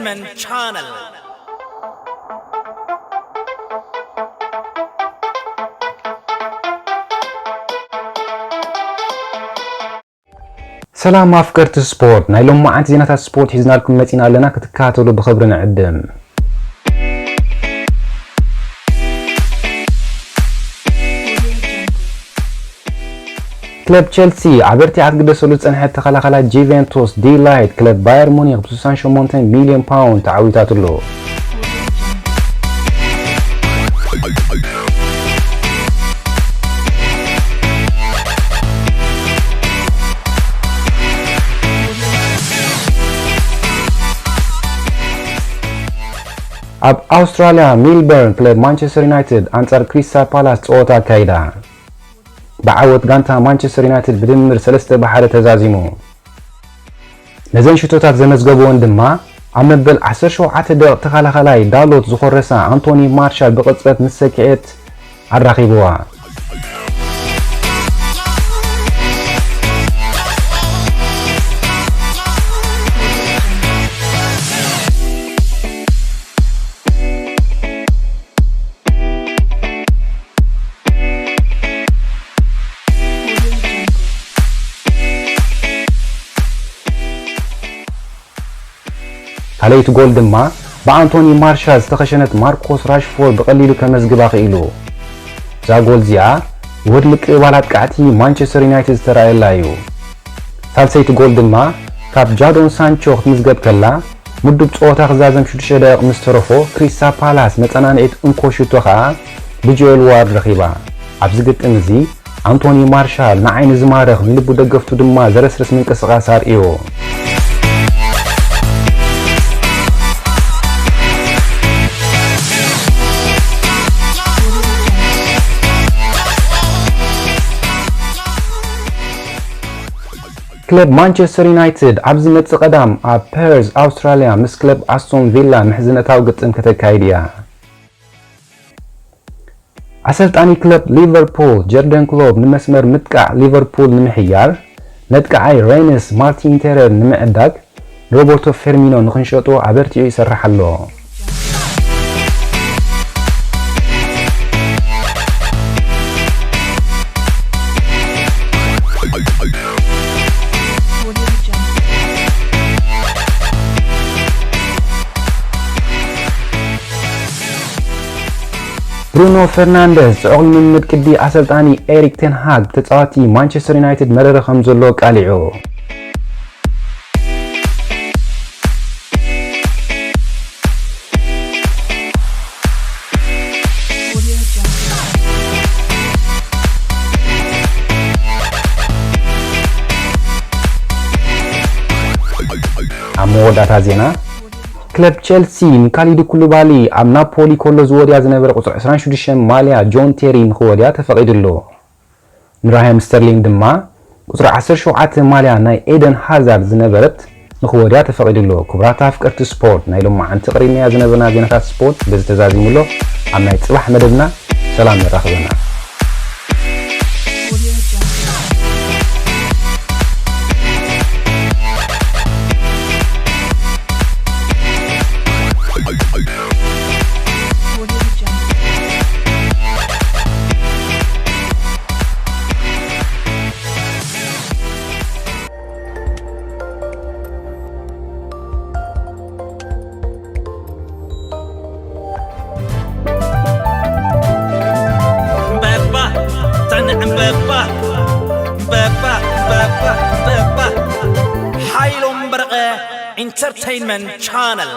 Entertainment Channel. ሰላም ኣፍቀርቲ ስፖርት፣ ናይ ሎማዓንቲ ዜናታት ስፖርት ሒዝናልኩም መጺና ኣለና፣ ክትከታተሉ ብኽብሪ ንዕድም። ክለብ ቸልሲ ኣብ ኣርትዓ ክትግደሰሉ ዝጸንሐት ተኸላኻላይ ጁቬንቱስ ዲ ላይት ክለብ ባየር ሙኒክ ብ68 ሚልዮን ፓውንድ ተዓዊታትሉ። ኣብ ኣውስትራልያ ሜልበርን ክለብ ማንቸስተር ዩናይትድ ኣንጻር ክሪስታል ፓላስ ጸወታ ኣካይዳ። ብዓወት ጋንታ ማንቸስተር ዩናይትድ ብድምር ሰለስተ ብ ሓደ ተዛዚሙ። ነዘን ሽቶታት ዘመዝገቡወን ድማ ኣብ መበል ዓሰርተ ሸውዓተ ደቂቕ ተኸላኻላይ ዳሎት ዝኾረሳ ኣንቶኒ ማርሻል ብቕጽበት ምስ ሰክዔት ኣራኺብዋ። ካልኣይቲ ጎል ድማ ብኣንቶኒ ማርሻል ዝተኸሸነት ማርኮስ ራሽፎርድ ብቐሊሉ ከመዝግባ ክኢሉ። እዛ ጎል እዚኣ ውሁድ ምቅብባል ኣጥቃዕቲ ማንቸስተር ዩናይትድ ዝተራእየላ እዩ። ሳልሰይቲ ጎል ድማ ካብ ጃዶን ሳንቾ ክትምዝገብ ከላ፣ ምዱብ ጸወታ ክዛዘም ሽዱሽተ ደቂቕ ምስ ተረፎ፣ ክሪስታል ፓላስ መጸናንዒት እንኮ ሽቶ ከኣ ብጆኤል ዋርድ ረኺባ። ኣብዚ ግጥም እዚ ኣንቶኒ ማርሻል ንዓይኒ ዝማርኽ፣ ንልቡ ደገፍቱ ድማ ዘረስርስ ምንቅስቓስ ኣርእዮ። ክለብ ማንቸስተር ዩናይትድ ኣብ ዝመጽእ ቀዳም ኣብ ፐርዝ ኣውስትራልያ ምስ ክለብ ኣስቶን ቪላ ምሕዝነታዊ ግጥም ከተካይድ እያ። ኣሰልጣኒ ክለብ ሊቨርፑል ጀርገን ክሎፕ ንመስመር ምጥቃዕ ሊቨርፑል ንምሕያል፣ ነጥቃዓይ ሬንስ ማርቲን ቴረር ንምዕዳግ፣ ሮበርቶ ፌርሚኖ ንኽንሸጦ ኣበርቲዑ ይሰርሕ ኣሎ። ብሩኖ ፈርናንደዝ ጽዑቕ ልምምድ ቅዲ ኣሰልጣኒ ኤሪክ ቴን ሃግ ብተጻዋቲ ማንቸስተር ዩናይትድ መረረ ከም ዘሎ ቃሊዑ። ኣብ መወዳእታ ዜና፣ ክለብ ቸልሲ ንካሊዱ ኩሉባሊ ኣብ ናፖሊ ከሎ ዝወድያ ዝነበረ ቁጽሪ ዕስራን ሽዱሽተን ማልያ ጆን ቴሪ ንኽወድያ ተፈቒዱሉ። ንራሂም ስተርሊንግ ድማ ቁጽሪ ዓሰርተ ሸውዓተ ማልያ ናይ ኤደን ሃዛርድ ዝነበረት ንኽወድያ ተፈቒዱሉ። ክቡራት ኣፍቀርቲ ስፖርት፣ ናይ ሎማዓንቲ ቅሪብናያ ዝነበርና ዜናታት ስፖርት በዚ ተዛዚሙ ኣሎ። ኣብ ናይ ጽባሕ መደብና ሰላም የራኽበና። እምበባ፣ ጸንዕ እምበባ፣ እምበባ፣ እምበባ፣ እምበባ። ሓይሎም በረቐ ኢንተርተይንመንት ቻነል።